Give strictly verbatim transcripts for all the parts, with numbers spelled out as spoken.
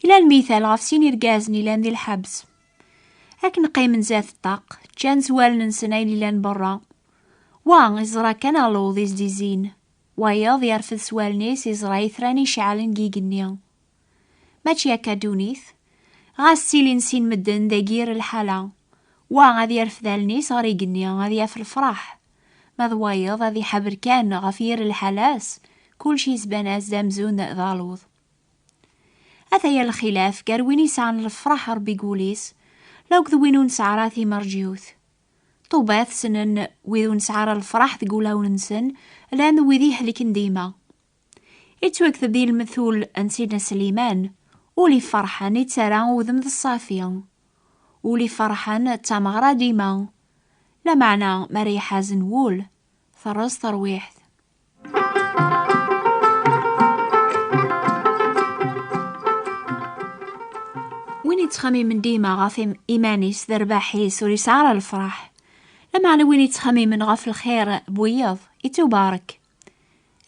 Ila lmital ɣef sin irgazen ilan di lḥebs. Akken qqimen zdat ṭṭaq, ččan s wallen-nsen ayen ilan berra. Wa iẓra kan aluḍ i s-d-izzin. Wayeḍ yerfed s wallen-is iẓra itran iceɛlen deg igenni. Mačči akka ddunit. Ɣas ttilin sin medden deg yir lḥala. Wa ad yerfed allen-is ɣer igenni ad yaf lefraḥ. Ma d wayeḍ ad iḥaber kan ɣef yir lḥala-s, kullec yesban-as-d amzun d aluḍ. Ataya lxilaf gar win yesɛan lefraḥ Ṛebbi deg wul-is, lakked win ur nesɛi ara timerǧiwt. Ṭuba tessnen wid ur nesɛi ara lefraḥ deg wulawen-nsen, llan wid ihelken dima. Ittwakteb di lmetul n Sidna Sliman: ul iferḥen ittarra udem d ṣṣafi, ul iferḥen d tameɣra dima, lameɛna mi ara iḥazen wul, terreẓ terwiḥt. Win yettxemmimen dima ɣef im- iman-is d rrbeḥ-is ur yesɛi ara lefraḥ. Lameɛna win yettxemmimen ɣef lxir n wiyeḍ, ittubarek.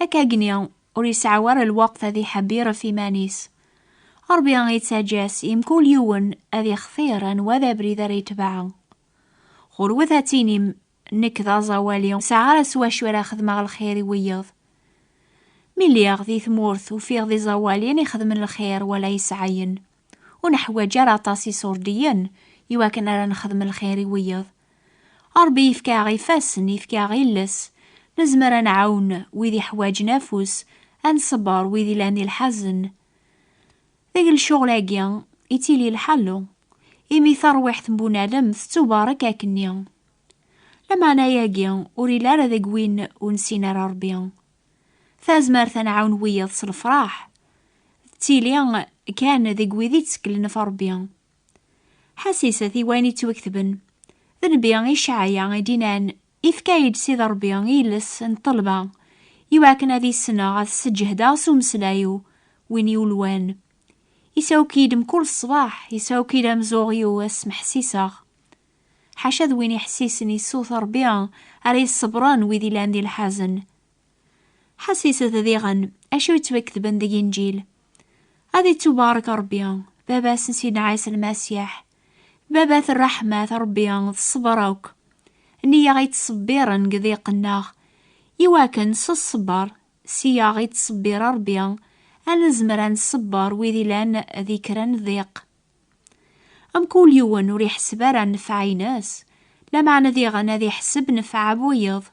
Akka agni ur yesɛi ara lweqt ad iḥebbir ɣef iman-is. Ṛebbi yettaǧǧa-s i mkul yiwen ad ixtir anwa d abrid ara yetbeɛ. Ɣurwet ad tinim: nekk d aẓawali, ur sɛiɣ ara s wacu ara xedmeɣ lxir i wiyeḍ. Mi lliɣ di tmurt, ufiɣ d iẓawaliyen ixedmen lxir wala yesɛayen. Ur neḥwaǧ ara aṭas iṣurdiyen iwakken ara nexdem lxir i wiyeḍ. Ṛebbi yefka-aɣ ifassen, yefka-aɣ iles, nezmer ad nɛawen wid iḥwaǧen afus, ad nṣebber wid ilan di lḥazen. Deg lecɣal-agi ittili lḥallu, imi tarwiḥt n bunadem tettubarek akkenni. Lameɛna-agi ur ili ara deg win ur nessin ara Ṛebbi. Tazmert ad nɛawen wiyeḍ s lefraḥ tettili kan deg wid itteklen ɣef Ṛebbi. Ḥassiset i wayen yettwaketben. D Nnbi Icɛaya i d-innan: "Ifka-yi-d Sidi Ṛebbi iles n ṭṭelba, iwakken ad issneɣ ad sseǧhdeɣ s umeslay-iw win yulwan. Isawk-iyi-d mkul ṣṣbeḥ, isawk-iyi-d amzuɣ-iw ad smeḥsiseɣ." Ḥaca d win iḥessisen i ṣṣut Ṛebbi ara yessebren wid ilan di lḥazen. Ḥassiset diɣen acu yettwaketben deg Inǧil: "Ad ittubarek Ṛebbi, Baba-s n Sidna Ɛisa Lmasiḥ, Baba-t ṛṛeḥma-t Ṛebbi d ṣṣber akk, nni-yaɣ yettṣebbiren deg ḍiq-nneɣ, iwakken s ṣṣber, s-yaɣ yettṣebbir Ṛebbi, ad nezmer ad nṣebber wid ilan di kra n ḍiq." Mkul yiwen ur iḥesseb ara nnfeɛ-ines, lameɛna diɣen ad iḥesseb nnfeɛ n wiyeḍ.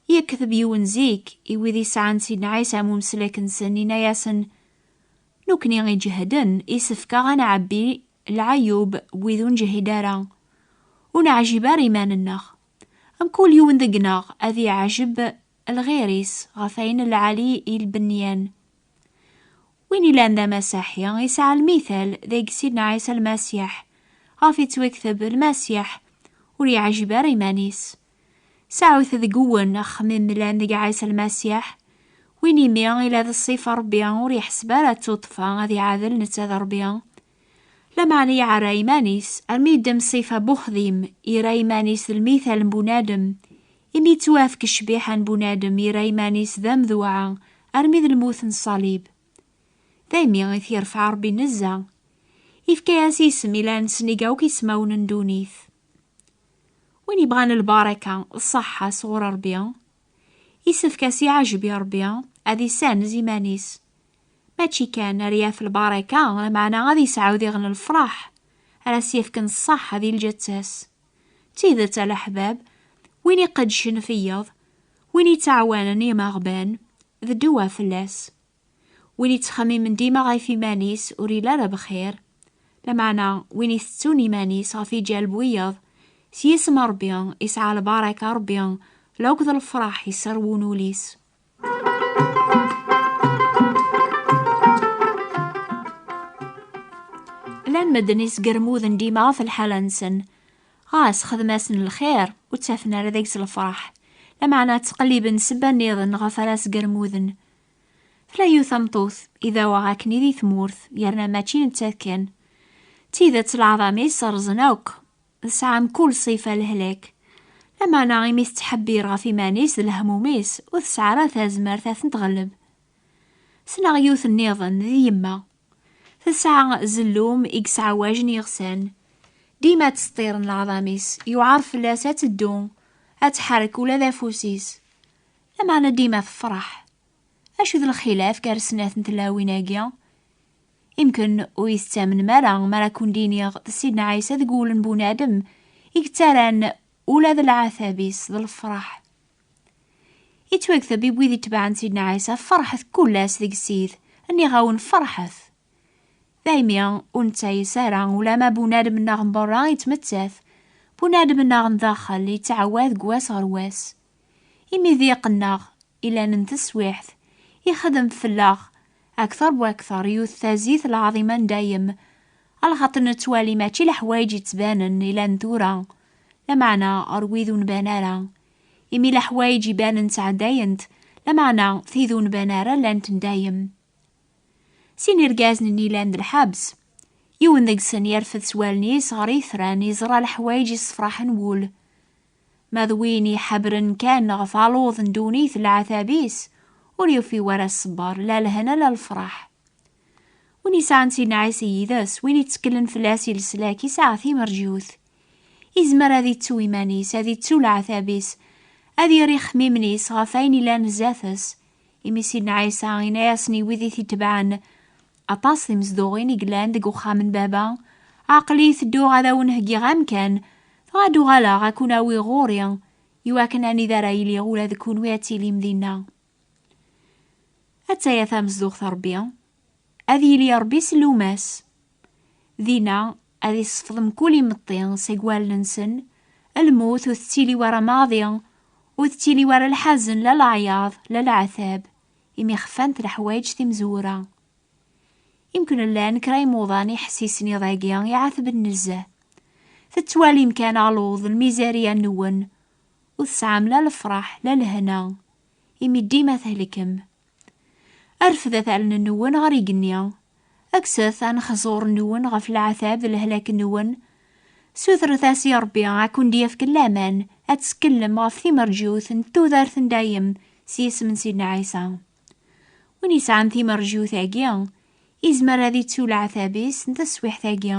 Yekteb yiwen zik i wid isɛan Sidna Ɛisa am umeslak-nsen, inna-yasen: "Nukni iǧehden, isefk-aɣ ad nɛebbi lɛeyub n wid ur nǧehhid ara, ur neɛjib ara iman-nneɣ. Mkul yiwen deg-neɣ ad iɛjeb lɣir-is ɣef ayen lɛali i lbenyan." Win ilan d amasiḥi yesɛa lmital deg Sidna Ɛisa Lmasiḥ, ɣef yettwakteb: "Lmasiḥ ur yeɛjib ara iman-is." Sɛut deg-wen axemmem lan deg Ɛisa Lmasiḥ, win imi ila d ṣṣifa Ṛebbi ur yeḥseb ara d tuṭṭfa ad iɛadel netta d Ṛebbi. Lameɛna yeɛra iman-is armi yeddem ṣṣifa n uxdim, yerra iman-is d lmital n bunadem, imi yettwafk ccbiḥa n bunadem yerra iman-is d amedwaɛ armi d lmut n ṣṣalib. Daymi i t-yerfeɛ Ṛebbi nezzeh, ifka-yas isem ilan sennig akk ismawen n ddunit. Win yebɣan lbaraka d ṣṣeḥḥa sɣur Ṛebbi, isefk-as iɛjeb i Ṛebbi, ad issanez iman-is. Mačči kan ara yaf lbaraka, lameɛna ad yesɛu diɣen lefraḥ ara s-yefken ṣṣeḥḥa di lǧetta-s. D tidet a leḥbab, win iqeddcen f yiḍ, win yettɛawanen imeɣban, d ddwa fell-as. Win yettxemmimen dima ɣef iman-is ur yelli ara bxir, lameɛna win itettun iman-is ɣef iǧal n wiyeḍ, s yisem n Ṛebbi, isɛa lbaraka Ṛebbi, lakked lefraḥ iserwun ul-is. Llan medden isgermuden dima ɣef lḥala-nsen, ɣas xedm-asen lxir ur ttafen ara deg-s lefraḥ, lameɛna ttqelliben ssebba nniḍen ɣef ara sgermuden. Tella yiwet tameṭṭut i d-awaɣ akken i di tmurt, yerna mačči nettat kan. D tidet leɛḍam-is rẓen akk, tesɛa mkul ṣṣifa lehlak. Lameɛna imi tettḥebbir ɣef iman-is d lehmum-is, ur tesɛi ara tazmert ad ten-tɣelleb. Ssneɣ yiwet nniḍen, d yemma. Tesɛa zellum i yesɛawajen iɣsan. Dima ttseṭṭiren leɛḍam-is, yuɛer fell-as ad teddu, ad tḥerrek ula d afus-is. Lameɛna dima tefreḥ. Acu d lxilaf gar snat n tlawin-agi? Imken ur yi-tettamnem ara mi ara ken-d-iniɣ d Sidna Ɛisa deg wul n bunadem i yettarran ula d leɛtab-is d lefraḥ. Yettwakteb i wid itebɛen Sidna Ɛisa: "Ferḥet kul ass deg Ssid." Nniɣ-awen, ferḥet! Daymi ur nettayes ara, ulama bunadem-nneɣ n berra yettmettat, bunadem-nneɣ n daxel yettɛawad deg wass ɣer wass. Imi d iqenneɣ ilan n teswiḥt, ixdem fell-aɣ akter bu akter, yiwet tazit lɛaḍima n dayem, alaxaṭer nettwali mačči leḥwayeǧ yettbanen ilan tura, lameɛna ɣer wid ur nban ara. Imi leḥwayeǧ ibanen ttɛeddayent, lameɛna tid ur nban ara llant n dayem. Sin irgazen-nni llan d lḥebs. Yiwen deg-sen yerfed s wallen-is ɣer yitran, yeẓra leḥwayeǧ yessefraḥen wul. Ma d win iḥebbren kan ɣef aluḍ n ddunit n leɛtab-is, ur yufi wara ṣṣber, la lehna la lefraḥ. Win yesɛan Sidna Ɛisa yid-s, win yetteklen fell-as i leslak, yesɛa timerǧiwt. Izmer ad ittu iman-is, ad ittu leɛtab-is, ad yerr ixemmimen-is ɣef wayen ilan zdat-s. Imi Sidna Ɛisa yenna-yasen i wid i t-itebɛen: "Aṭas timezduɣin i yellan deg uxxam n Baba. Aql-i tedduɣ ad awen-heggiɣ amkan, dɣa ad uɣaleɣ ad ken-awiɣ ɣur-i, iwakken anida ara iliɣ ula d kunwi ad tilim dinna." Attaya tamezduɣt n Ṛebbi, ad yili Ṛebbi s llum-as. Dinna ad issefḍ mkul imeṭṭi seg wallen-nsen, lmut ur tettili wara maḍi, ur tettili wara lḥazen, la leɛyaḍ, la leɛtab, imi xfant leḥwayeǧ timezwura. Imken llan kra imuḍan iḥessisen iḍ-agi iɛetben nezzeh. Tettwalim kan aluḍ, lmizarya-nwen, ur tesɛam la lefraḥ, la lehna, imi dima thelkem. Rfdet allen-nwen ɣer igenni. Kkset anexẓur-nwen ɣef leɛtab d lehlak-nwen. Sutret-as i Ṛebbi ad ken-d-yefk laman, ad tettkellem ɣef timerǧiwt n tudert n dayem s yisem n Sidna Ɛisa. Win yesɛan timerǧiwt-agi, izmer ad ittu leɛtab-is n teswiḥt-agi,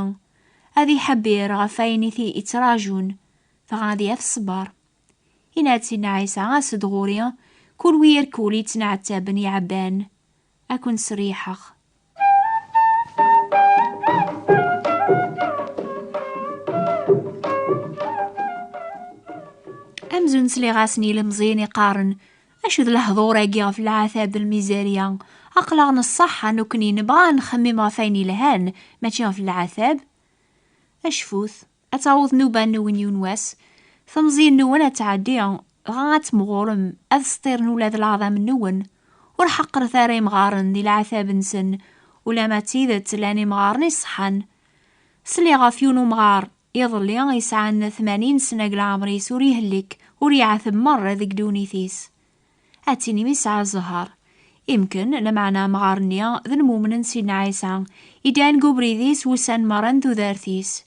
ad iḥebbir ɣef wayen i t-ittrajun, dɣa ad yaf ṣṣber. Yenna-d Sidna Ɛisa: "As-d ɣur-i, kunwi irkul yettneɛtaben iɛebban, ad ken-sriḥeɣ." Amzun sliɣ-asen ilemẓiyen iqqaren: "Acu d lehdur-agi ɣef leɛtab d lmizerya? Aql-aɣ neṣṣaḥa nekkni, nebɣa ad nxemmem ɣef wayen ilhan, mačči ɣef leɛtab." Acfut, ad taweḍ nnuba-nwen yiwen wass, temẓi-nwen ad tɛeddi, dɣa ad temɣurem, ad sṭiren ula d leɛḍam-nwen. Ur ḥeqqret ara imɣaren di leɛtab-nsen, ulamma d tidet llan imɣaren iṣeḥḥan. Sliɣ ɣef yiwen umɣar iḍelli yesɛan tmanyin sna deg leɛmer-is, ur ihellik, ur yeɛteb merra deg ddunit-is. Ad tinim yesɛa zzher. Imken, lameɛna amɣar-nni d lmumen n Sidna Ɛisa, idan deg ubrid-is wussan merra n tudert-is.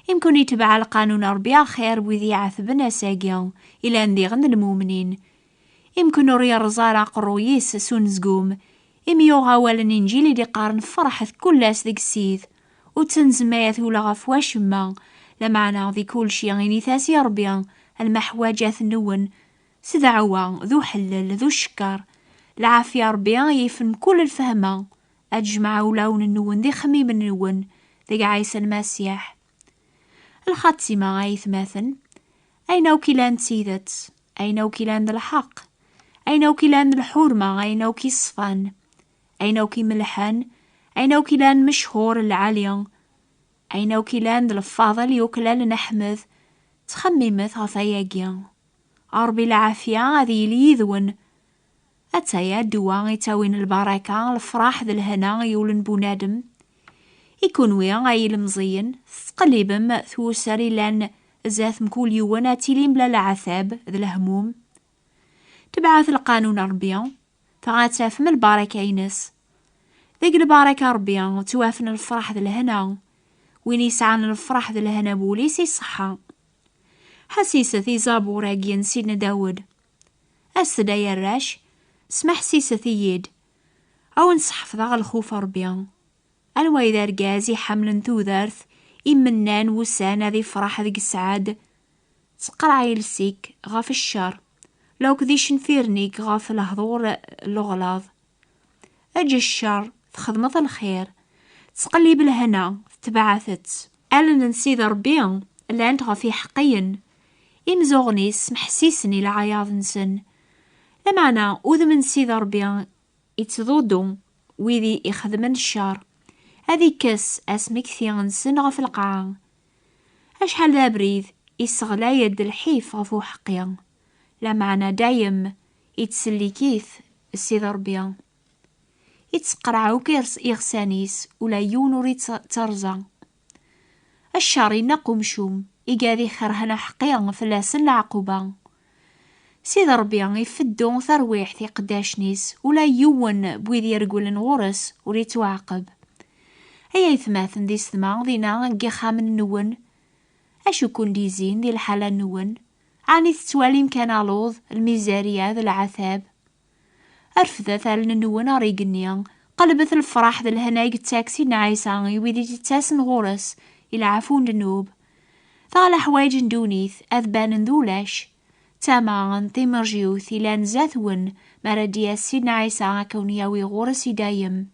Imken itbeɛ lqanun n Ṛebbi axir n wid iɛetben ass-agi, ilan diɣen d lmumnin. Imken ur yerreẓ ara aqerruy-is s unezgum, imi yuɣ awal n Inǧil i d-iqqaren: "Ferḥet kul ass deg Ssid, ur ttnezmayet ula ɣef wacemma, lameɛna di kulci init-as i Ṛebbi lmeḥwaǧat-nwen, s ddeɛwa, d uḥellel, d ucekker. Lɛafya Ṛebbi yifen kul lfehma, ad jemɛeɣ ulawen-nwen d ixemmimen-nwen deg Ɛisa Lmasiḥ." Lxatima, ay atmaten, ayen akk ilan d tidet, ayen akk ilan d lḥeqq, ayen akk ilan d lḥurma, ayen akk iṣfan, ayen akk imelḥan, ayen akk ilan mechuṛ lɛali, ayen akk ilan d lfaḍel yuklalen Ḥmed, ttxemmimet ɣef ayagi. Ṛebbi lɛafya ad yili yid-wen. Attaya ddwa ittawin lbaraka, lefraḥ d lehna i wul n bunadem. I kunwi, ay ilemẓiyen, tettqellibem twusar ilan zdat mkul yiwen ad tili mebla leɛtab d lehmum. Tebɛet lqanun n Ṛebbi, dɣa ad tafem lbaraka-ines. Deg lbaraka n Ṛebbi ttwafen lefraḥ d lehna. Win yesɛan lefraḥ d lehna n wul-is iṣeḥḥa. Ḥessiset i zabur-agi n Sidna Dawed: "Aset-d ay arrac, smeḥsiset-iyi-d, a wen-sḥefḍeɣ lxuf n Ṛebbi." Anwa i d argaz iḥemmlen tudert, imennan wussan ad ifreḥ deg sseɛd? Ttqerɛi iles-ik ɣef ccer, lakked icenfiren-ik ɣef lehdur n leɣlaḍ. Eǧǧ ccer, txedmeḍ lxir. Ttqellib lehna, tetbeɛɛeḍ-tt. Allen n Sidi Ṛebbi llant ɣef iḥeqqiyen, imeẓẓuɣen-is smeḥsisen i leɛyaḍ-nsen. Lameɛna udem n Sidi Ṛebbi ittḍudu wid i ixedmen ccer, ad ikkes asmekti-nsen ɣef lqaɛa. Acḥal d abrid isseɣlay-d lḥif ɣef uḥeqqi, lameɛna dayem ittsellik-it Sidi Ṛebbi. Ittqerreɛ akk irs-, iɣsan-is, ula yiwen ur itterẓa. Ccer ineqq umcum, igad ikerhen aḥeqqi fell-asen leɛquba. Sidi Ṛebbi ifeddu tarwiḥt i iqeddacen-is, ula yiwen n wid iregglen ɣur-s ur ittwaɛqeb. Ay aytmaten d isetma dinna deg yixxamen-nwen, acu ken-d-izin di lḥala-nwen? Ɛni tettwalim kan aluḍ, lmizerya d leɛtab? Refdet allen-nwen ɣer igenni, qelbet lefraḥ d lehna i yettak Sidna Ɛisa i wid i d-yettasen ɣur-s i leɛfu n ddnub. Dɣa leḥwayeǧ n ddunit ad banen d ulac. Tama n timerjiwt ilan zdat-wen mi ara d-yas Sidna Ɛisa ad ken-yawi ɣur-s i dayem.